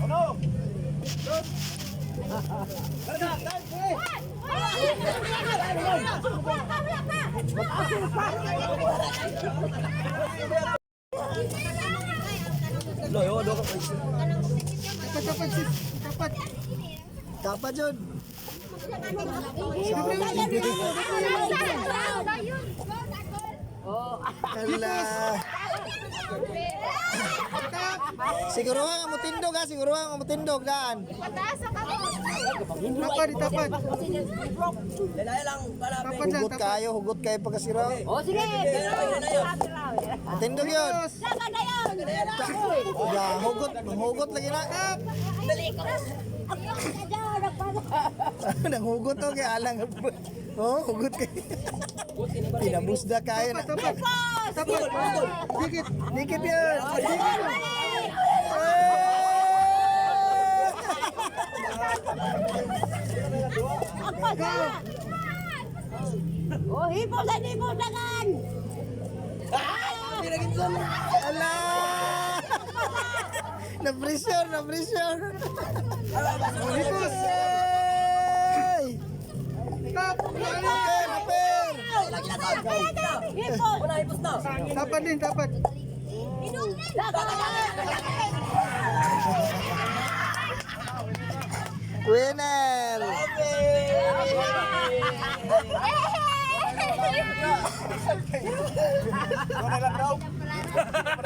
Uno. Dos. Larga, dai, tres. Tapat, tapat, sis. Tapat. Dapat yun. Hala. Siguro nga mutindog ha, siguro nga mutindog daan. Tapat, tapat. Tapat lang, Hugot tapat. kayo, hugot kayo pagkasira. O sige. Mutindog yun. Dagan na yun. Ya, hugot, hugot lagi na. Nanghugot to kay alang. Oh, hugot kay. Pinabusda kayo na. Tapat, tapat. Tapat. Dikit. Dikit yun. O hipos na hipos dagan. Ala! Na-pressure, na-pressure. Hipos. Hey! Tap. Aper, aper! Hipos. Tapat din, tapat. Winner! Doon na lang daw.